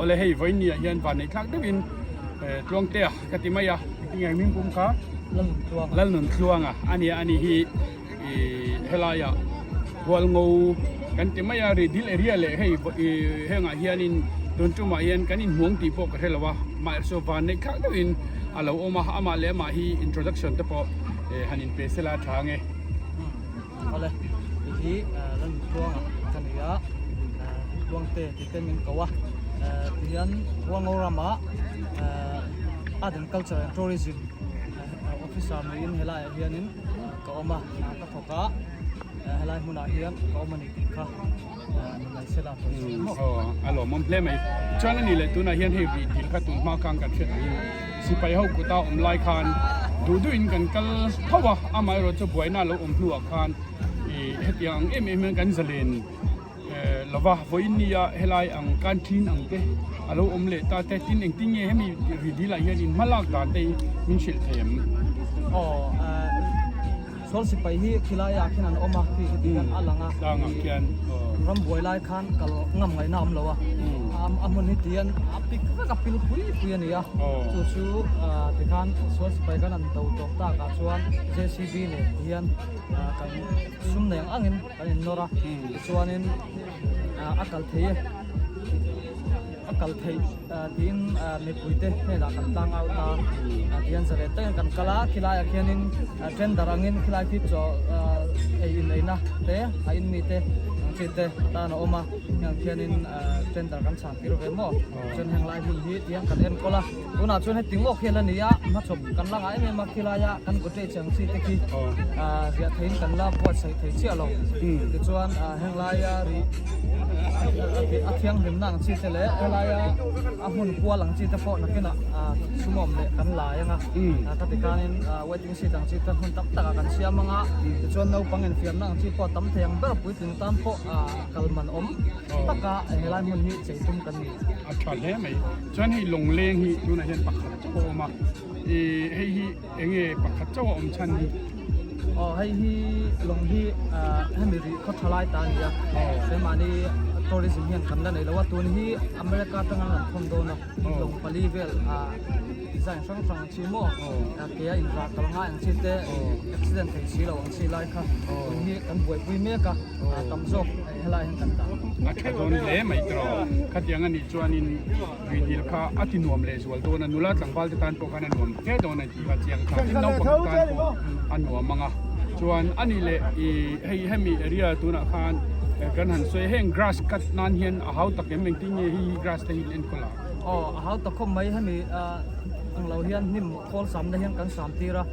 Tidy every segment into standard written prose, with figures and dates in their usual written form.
Awle hei vawiinniah hian vanneih thlak deuhin Tluangtea ka ti mai a, engtinge hming pum kha? Lalnuntluanga. Lalnuntluanga a nia, ani hi helaiah Hualngo kan ti mai a, Rihdil area leh hei hengah hianin tun tumah hian kan inhmuang tih pawh ka hre lo a, mahse vanneih thlak deuhin a lo awm a, amah leh amah hi introduction te pawh han inpe sela a tha ange. Awle, hei hi Lalnuntluanga ka ni a, Tluangte tih te min ko a, tihian Hualngo ramah Art and Culture and Tourism Officer niin helaiah hianin ka awm a, ka thawk a, helai hmunah hian ka awm a ni tih kha ni mai se la ka sawi maw. Aw, a lawmawm hle mai. Chuan a nih leh tunah hian hei rih dil kha tun hma khan kan hriat angin sipai ho kuta awm lai khan duh duhin kan kal tho a, amaherawh chu buaina a lo awm hnuah khan ih hetiang ang em em hian kan zalen Lova vawiin nia helai ang kan thin ang te a lo awm leh ta te tin engtin nge hemi ridil ah hian in hma lak dan te hi min hrilh thei em? Aw sual sipai hi khilai ah khian an awm a khi khi tikhan a lang a tlang ah khian ram buai lai khan kal ngam ngaihna a awm lo a a hmun hi tihian a pik vek a pil pui pui a ni a chu chu tikhan sual sipai khan an do tawp tak ah chuan JCB nen tihian kan sum nei ang angin kan innawr a tichuanin a kal thei e a kal theih tiin mipuite hnenah kan tlang out a tihian zalen takin kan kal a khilaiah khianin tender angin khilai khi chaw ei in eina te a in mite ang chi te tan a awm a heng khianin tender kan chhan tir ve maw chuan heng lai hun hi tihian kan enkawl a. Tunah chuan heti ngawk hian a ni a, hmachhawp kan la ngah em em a, khilaia kan cottage ang chi te khi riah theiin kan la buatsaih thei chiah lo. Tichuan henglaia rih a thianghlimna ang chi te leh helaia a hmun kual ang chi te pawh nakinah sumawm leh kan lai ang a. Khati khanin waiting seat ang chi te hmun tam takah kan siam ang a, tichuan naupang infiamna ang chi pawh a tam thei ang ber puitling tan pawh kal man awm taka helai hmun hi chei tum kan ni. A tha hle mai. Chuan hei lawngleng hi tunah hian pakhat chauh a awm a, ih hei hi eng nge pakhat chauh a awm chhan hi? Aw hei hi lawng hi hemi rih khaw tha lai ta a ni a, keimahni tourism hian kan la nei lo a, tun hi America atanga an rawn thawn dawn a, lawng pali vel design hrang hrang ang chi maw, ke a inrah kal ngai ang chi te, accident thei si lo ang chi lai kha tun hi kan buaipui mek a. A tam zawk helai hian kan dah. A tha dawn hle mai tiraw. Khatiang a nih chuanin tuidil kha a ti nuam leh zual dawn a, nula tlangval te tan pawh khan a nuam hle dawn a tih kha chiang tha. Tin naupang tan pawh a nuam ang a. Chuan a nih leh i hei hemi area tunah khan kan han sawi heng grass cut nan hian a hau tak em engtin nge hei hi grass te hi in enkawl a? Aw a hau tak khawp mai hemi ang lo hian hnim khawl samna hian kan sam tir a.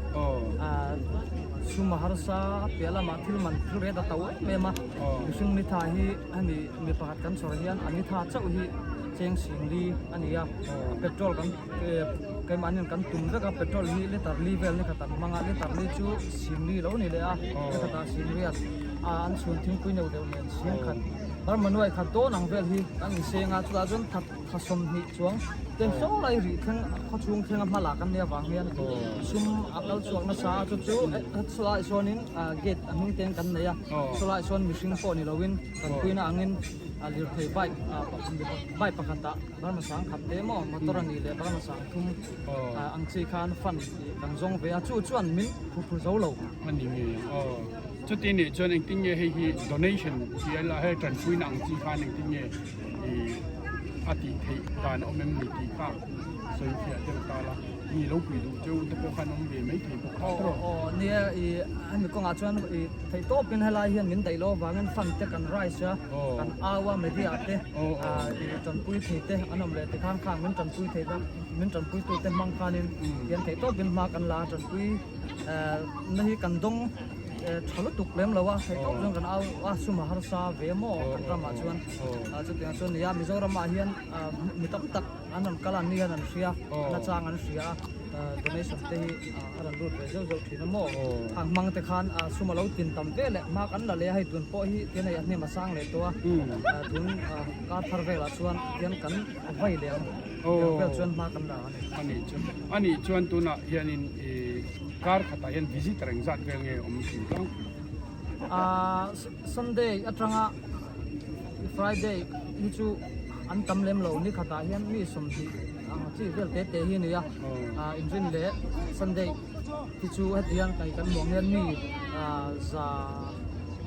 Sum a harsa piah lamah thil man thil ret a to em em a, mihring nitha hi hemi mi pakhat kan chhawr hian a nitha chauh hi cheng singli a ni a, petrol kan keimahnian kan tum vek a, petrol hi litre li vel ni khat an hmang a, litre li chu singli lo ni leh a, ni khatah singriat a an chhun thingpui neuh deuh nen singkhat Burma nuai khat dawn ang vel hi kan inseng a, chutah chuan that. Thla 20 chuang te saw lai rih thleng khaw chhung thlenga hma lak an nih avang hian sum a kal chhuak nasa a chu chu chulaiah sawn gate a hnung te kan nei a chulaiah sawn mihring pawh ni lovin kan puina angin lirthei bike bike pakhatah Burma sang khat te maw motor a nih leh Burma sang thum ang chi khan fund kan zawng ve a chu chuan min phu zo lo. A ni ngei ang aw. Chuti nih chuan engtin nge hei hi donation tih a la hei tanpuina ang chi khan engtin nge i a tih theih dan a awm em ni tih kha sawi fiah deuh ta la, mi lo pui duh cheu te pawh khan awm ve mai thei bawk kha tawh. Aw nia i hemi kawngah chuan i theih tawpin helai hian min daih loh avangin fund te kan rise a, kan au a media te i tanpui thei te an awm leh tikhan khang min tanpui thei ta min tanpui tu te hmang khanin hian theih tawpin hma kan la a tanpui na hi kan dawng tha lutuk lem lo a theih tawp chuan kan au a sum a harsa ve maw kan ramah chuan. Chutiang chuan nia Mizoramah hian mi tam tak an rawn kal a, an ni hian an hria, an achang an hria a, donation te hi a rawn lut ve zeuh zeuh thin a maw. Ang hmang te khan sum a lo tin tam ve leh hma kan la leh a, hei tun pawh hi tian hei a hnem a sang leh tawh a, tun kar thar velah chuan tian kan vai leh ang tiang vel chuan hma kan la a ni. A nih chu, a nih chuan tunah hianin kar khatah hian visitor engzat vel nge awm thin tlangpui? Sunday atanga Friday hi chu. an tam lem lo ni khatah hian mi 20 ang chi vel te te hi a ni a inrin leh Sunday hi chu heti hian kai kan hmuh ang hian mi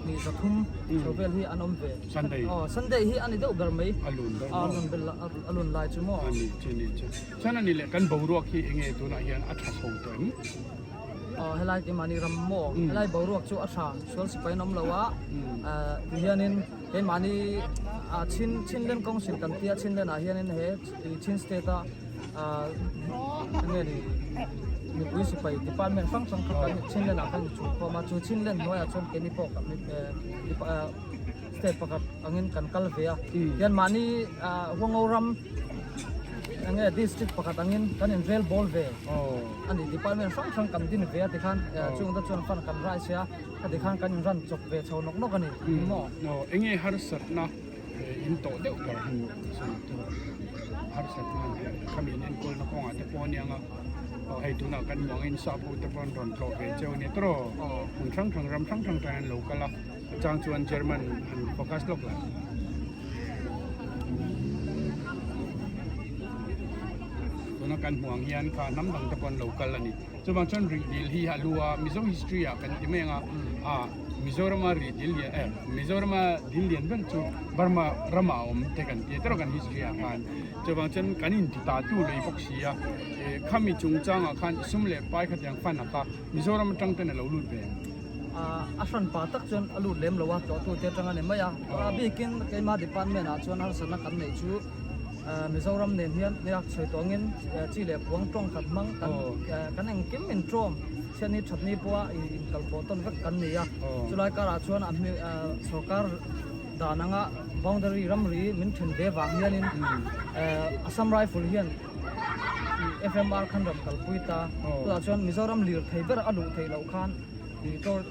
203 chho vel hi an awm ve. Sunday. Aw Sunday hi a ni deuh ber mai. A lun ber maw? A lun ber a lun lai chu maw? A ni chu ni chu. Chuan a ni leh kan boruak hi enge tunah hian a tha chho tawh em? Aw helai keimahni ram maw? Helai boruak chu a tha sual sipai an awm lo a ti hianin keimahni Chin Chinlen Council kan tia Chinlen ah hianin he Chin state a enge ni mipui sipai department hrang hrang kha kan Chinlen ah khan inchhungkhawm a chu Chinlen hnuaiah chuan keini pawh State pakhat angin kan kal ve a, hian mahni Huango ram enge district pakhat angin kan in rel bawl ve a ni. Department hrang hrang kan din ve a tikhan chung te chuan fund kan rai sia a tikhan kan in ran chawp ve chho nawk nawk a ni maw? Enge harsatna in tawh deuh ber han sawi tur harsatna khami in enkawlna kawngah te pawh aniang a hei tunah kan hmuh angin sap ho te pawh an rawn tlawh ve cheu a nia tawrh hmun hrang hrang ram hrang hrang tan an lo kal a. A chang chuan German an focus lawk la. Tuna kan hmuh ang hian kha hnam dang te pawh an lo kal a ni. Chuvang chuan rih dil hi a lu a Mizo history ah kan ti mai ang a, a Mizorama rih dil lian eh Mizorama dil lian ber chu Burma ramah a awm te kan ti a tawrh kan history ah khan. Chuvang chuan kan inti ta tu lui bawk si a, khami chungchangah khan sum leh pai khatiang fund a kha Mizoram atang ten a lo lut ve ang. A hran pa tak chuan a lut lem lo a, tlawhtute atang a ni mai a. A bikin keima department ah chuan harsatna kan neih chu Mizoram nen hian nia sawi tawh angin chi leh puang tawng khat hmang kan kan engkim in tawm chhiatni thatni pawha inkalpawh tawn vek kan ni a. Chulai karah chuan a sorkar dan anga boundary ramri min then ve vang hianin Assam Rifle hian FMR khan rawn kalpui ta. Chutah chuan Mizoram lirthei ber a luh theih loh khan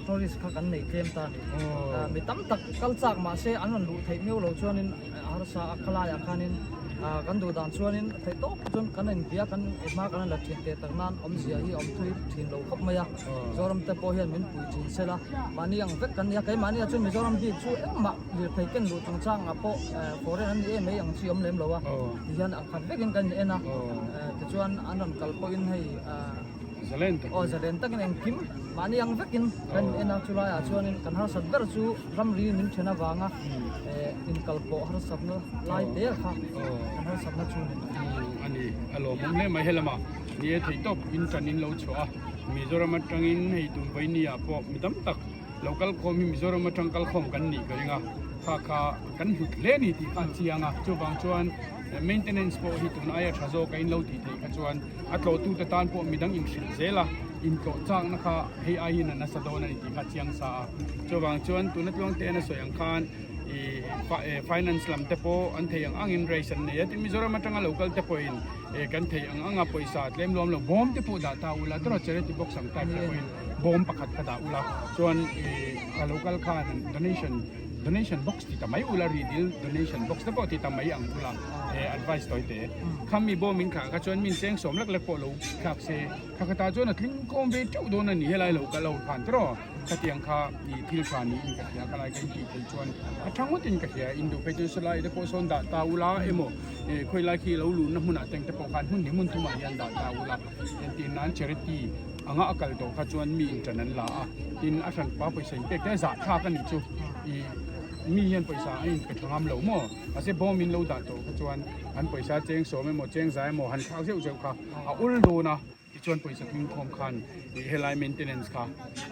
tourist kha kan nei tlem ta a ni. Mi tam tak kal chak mah se an rawn luh theih miau lo chuanin harsa a khalaiah khanin kan duh dan chuanin theih tawp chuan kan inbia kan hma kan la thin teh tak nan awmzia hi a awm thui thin lo khawp mai a. Mizoram te pawh hian min pui thin se la, mahni ang vek kan ni a, keimahni ah chuan Mizoram bik chu engmah lirthei ken luh chungchangah pawh foreign an ni em mai ang chi awm lem lo a, tihian ang khat vekin kan in en a, tichuan an rawn kal pawhin hei Zalen takin. Aw zalen takin engkim mahni ang vekin kan in en a, chulaiah chuanin kan harsat ber chu ramri min then avanga inkalpawh harsatna lai te kha kan harsatna chu a ni. A ni, a lawmawm hle mai helamah ni e theihtawp in tan in lo chhuah a, Mizoram atangin hei tun vawinia pawh mi tam tak lo kalkhawm hi Mizoram atang kalkhawm kan nih ka ring a, kha kha kan hlut hle a ni tih kha a chiang a, chuvang chuan maintenance pawh hi tun aia tha zawk a in lo tih theih kha chuan a tlawhtute tan pawh midang inhrilh zel a, intlawh chakna kha hei aiin a nasa dawn a ni tih kha a chiang sa a, chuvang chuan tuna tluangte a sawi ang khan ih finance lam te pawh an thei ang angin race an nei a, tin Mizoram atanga lo kal te pawhin kan thei ang anga pawisa tlem luam lo bawm te pawh dah ta ula tawrh charity box ang type te pawhin bawm pakhat kha dah ula chuan ih a lo kal khan donation donation box ti ta mai ula ri dil donation box te pawh ti ta mai ang ula advice tawi te khami bawm in khah kha chuan min cheng sawm lek lek pawh lo thlak se kha khatah chuan a tling kawm ve teuh dawn a ni helai lo kal ho khan tawrh khatiang kha ih thil tha niin ka hria khalai ka intih theih chuan a tha ngawt in ka hria induh phei chuan salai te pawh sawn dah ta ula emaw eh khawilai khi lo luhna hmunah teng te pawh khan hmun ni hmun thumah hian dah ta ula entir nan charity anga a kal tawh kha chuan mi in tan an la a tin a hran pa pawisa in pek te zah thlak a nih chu ih mi hian pawisa a in pe tha ngam lo maw mahse bawm in lo dah tawh kha chuan an pawisa cheng sawm emaw cheng za emaw han thlak zeuh zeuh kha a ul dawn a tichuan pawisa tling khawm khan ih helai maintenance kha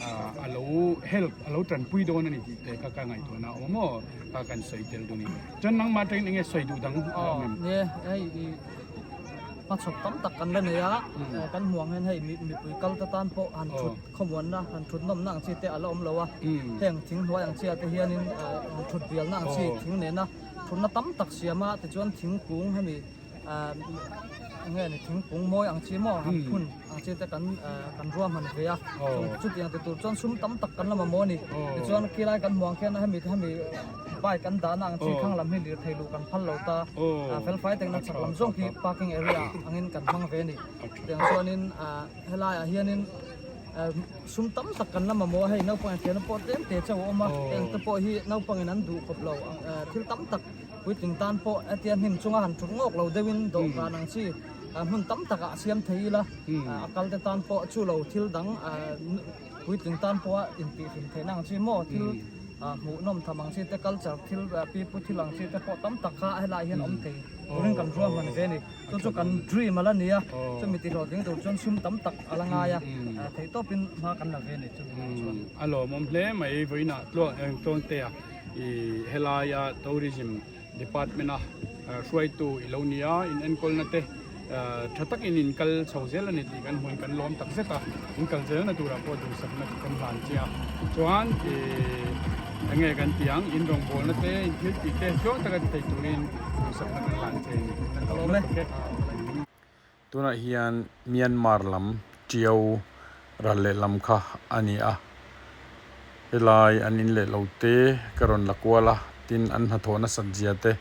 ah a lo help a lo tanpui dawn a ni tih te kha ka ngaihtuahna a awm maw kha kan sawi tel dun i chuan nangmah atangin enge sawi duh dang a awm em? Ni hei ih hmachhawp tam tak kan la nei a kan hmuh ang hian hei mipui kal te tan pawh han thut khawmuanna han thut nawmna ang chi te a la awm lo a heng thing hnuai ang chi ah te hianin thut bialna ang chi thing nena thutna tam tak siam a tichuan thingkung hemi enge ni thingkung mawi ang chi maw han phun ang chi te kan kan ruahman ve a chutiang ti tur chuan sum tam tak kan la mamawh a ni tichuan khilai kan hmuh ang khian hemi hemi bike an dahna ang chi thlang lam hi lirthei luh kan phal lo ta fel fai takin a chhak lam zawng khi parking area angin kan hmang ve a ni tiang chuanin helaiah hianin sum tam tak kan la mamawh a hei naupang thianna pawh tlem te chauh a awm a heng te pawh hi naupangin an duh khawp lo thil tam tak. Puitling tan pawh hetia hnim chunga han thut ngawk lo deuhin dawhkan ang chi hmun tam takah a siam thei ila, a kalte tan pawh chu lo thil dang puitling tan pawha intihhlim theihna ang chi maw thil hmuhnawm tham ang chi te culture thil pipu thil ang chi te pawh tam tak kha helaiah hian awm thei turin kan ruahman ve a ni. Chu chu kan dream a la ni a, chumi tihlawhtling tur chuan sum tam tak a la ngai a, theihtawpin hma kan la ve a ni chumi lam chuan. A lawmawm hle mai vawiinah tluangtea i helaia tourism department a hruaitu i lo ni a, in enkawlna te tha takin in kal chho zel a ni tih kan hmuin kan lawm tak zet a, in kal zelna turah pawh duhsakna chu kan hlan che a, chuan i enge kan tih ang in rawngbawlna te in thil tih te tluang taka ti thei turin duhsakna kan hlan che a ni kan lawm lutuk e. Tunah hian Myanmar lam Tiau ral lehlam kha a ni a, helai an in leh lo te ka rawn la kual a, tin an hnathawh nasat zia te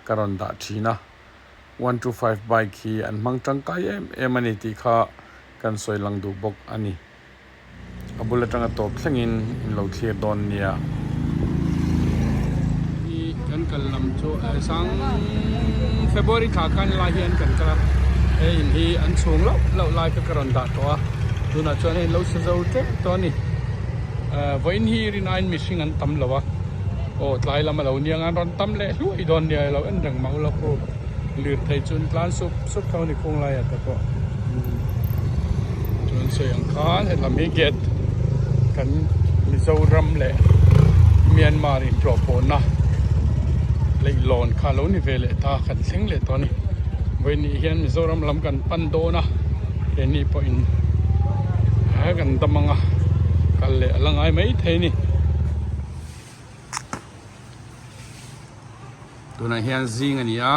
ka rawn dah thin a, 125 bike hi an hmang tangkai em em a ni tih kha kan sawi lang duh bawk a ni. A bul atanga tawp thlengin in lo thlir dawn nia. Hi kan kal lam chu sang February thla khan lai hian kan kal a, he in hi an chhung loh loh lai kha ka rawn dah tawh a, tunah chuan hei lo sa zo tep tawh a ni. Vawiin hi rinaiin mihring an tam lo a, aw tlai lam a lo nia ang an rawn tam leh hluai dawn nia i lo en reng mang lo khu lirthei chu an tlan sup sup tho a ni khung laiah te pawh. Chuan sawi ang khan hetlam hi gate kan Mizoram leh Myanmar intlawh pawhna leihlawn kha lo ni ve leh ta kan thleng leh tawh a ni. Vawiin hian Mizoram lam kan pan dawn a keini pawhin kan dam ang a kal leh a la ngai mai thei a ni. Tunah hian zing a ni a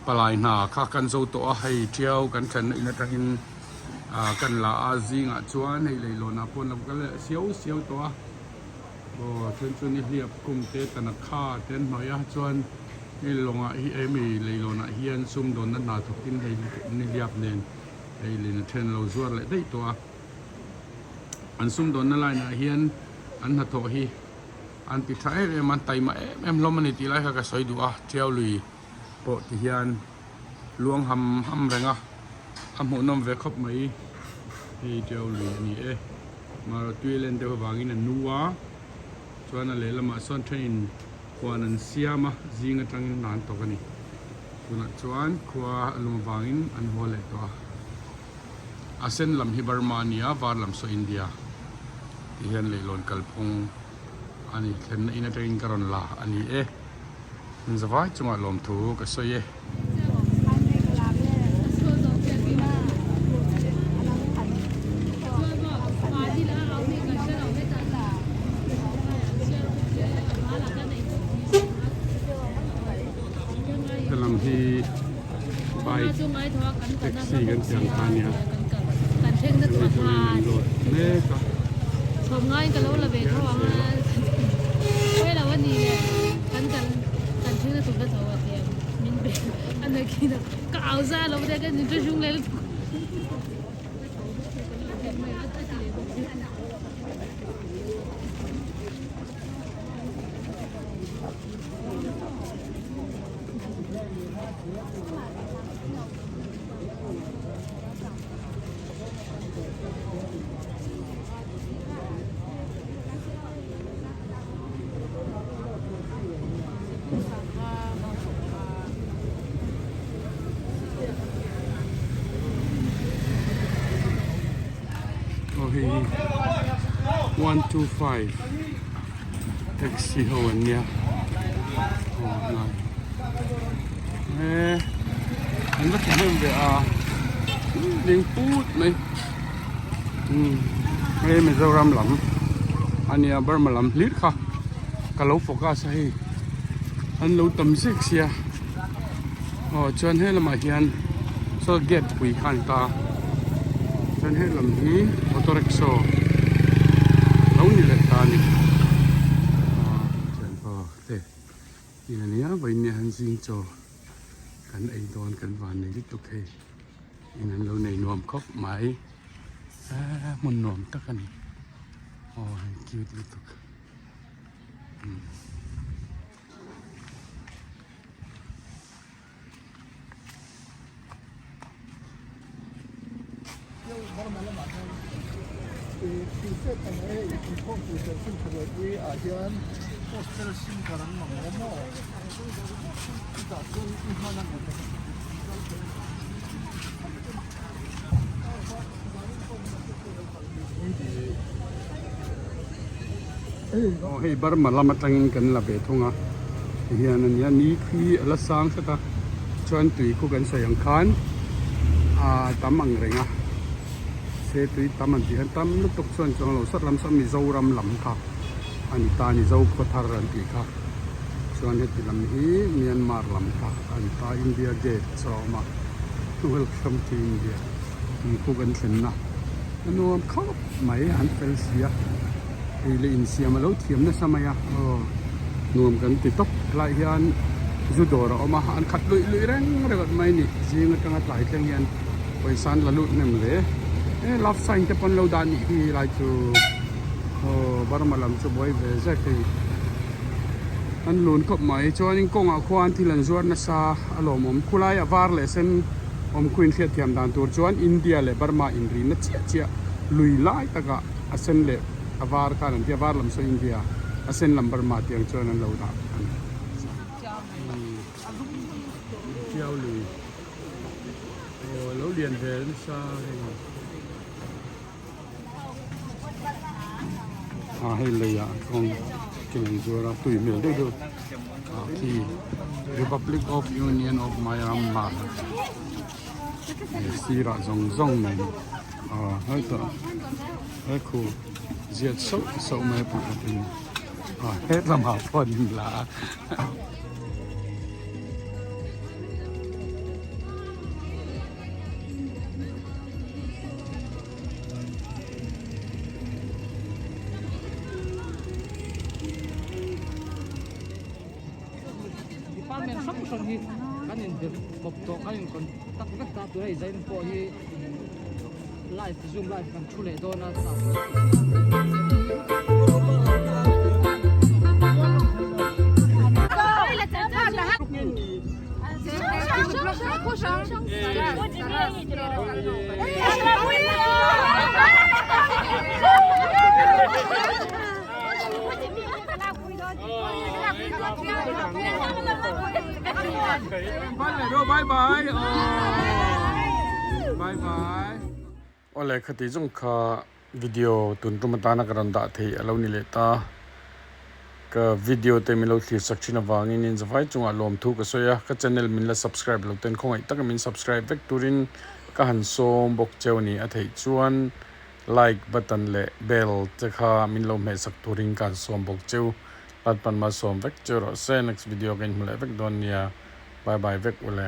palai hna kha kan zo tawh a hei tiau kan thlenna in atangin ah kan la a zingah chuan hei leihlawnah pawh an lo kal leh siau siau tawh a aw a then chu nihliap kum te tanakha te an hnawih a chuan hei lawngah hi hemi leihlawnah hian sumdawnna hna thawkin hei nihliap nen hei lin a then lo zuar leh daih tawh a an sumdawnna line ah hian an hnathawh hi. An ti tha em em a, an taima em em hlawm a ni tih lai kha ka sawi duh a, Tiau lui pawh ti hian luang ham ham reng a, a hmuhnawm ve khawp mai hei Tiau lui a ni e, Mara tui a len deuh avangin a nu a, chuan a lehlamah sawn thenin huan an siam a, zing atangin hna an tawk a ni, tunah chuan khua a lum avangin an haw leh tawh a. A sen lam hi Burma a ni a, var lam saw India tih hian leihlawn kalphung a ni. Thlenna in atangin ka rawn la a ni e. Zavai chungah lawmthu ka sawi e. Helam hi bike taxi kan tih ang kha a nia hemi turin an load mek a Aw hei hi 125 taxi ho an nia aw hnai e an va thahnem ve a ding put mai umm hei Mizoram lam a nia Burma lam hlir kha ka lo focus a hei an lo tam zek sia aw chuan he lamah hian saw gate pui kha a ni ta chuan he lam hi auto rickshaw lo ni leh ta a ni aw chuan aw te in a nia vawiin nia han zing chaw kan ei dawn kan van nei lutuk hei in an lo nei nuam khawp mai eee hmun nuam tak a ni aw hei cute lutuk. Aw hei Burma lam atangin kan la ve thung a tihian a nia ni khi a la sang hret a chuan tui khu kan sawi ang khan ah tam ang reng a se tui tam an tih hian tam lutuk chuan chuang lo sawt lam sawn Mizoram lam kha a ni ta a ni Zokhawthar an tih kha chuan heti lam hi Myanmar lam kha a ni ta India gate saw a awm a welcome to India tui khu kan thlenna a nuam khawp mai an fel si a ei leh insiam a lo thiam nasa mai a aw nuam kan ti tawp helaiah hian zu dawr a awm a an khat luih luih reng ringawt mai a ni zing atanga tlai thleng hian pawisa an la lut hnem hle e love sign te pawn lo dah nih hi lai chu aw Burma lam chu buai ve zek hei an lun khawp mai chuanin kawngah khuan thil an zuar nasa a lawmawm khulai a var leh sen. Awmkhu inhriatthiam dan tur chuan India leh Burma inrihna chiah chiah lui lai takah a sen leh a var khan an tia, var lam sawi India, a sen lam Burma tiang chuan an lo dah a ni. Tiau lui aw lo lian ve nasa hei. A hei leiah kawng thil an zuar a tui hmel deuh deuh ah khi Republic of Union of Myanmar sirah zawng zawng nen ah hetah he khu ziat sauh sauh mai pakhatin ah hetlamah pawh an inla a. Department hrang hrang hi kan in be kawp tawh kan in contact vek ta tur hei zain pawh hi live zoom live kan thu leh dawn a. Bye bye bye bye Awle khati zawng kha video tun tum atana ka rawn dah thei a lo ni leh ta. Ka video te min lo thlir sak thin avangin in zavai chungah lawmthu ka sawi a, ka channel min la subscribe lo ten khawngaih taka min subscribe vek turin ka han sawm bawk cheu a ni. A theih chuan like button leh bell te kha min lo hmeh sak turin ka han sawm bawk cheu. Latpan malsawm vek cheu rawh se. Next video ka inhmu leh vek dawn nia. Bye bye vek ule.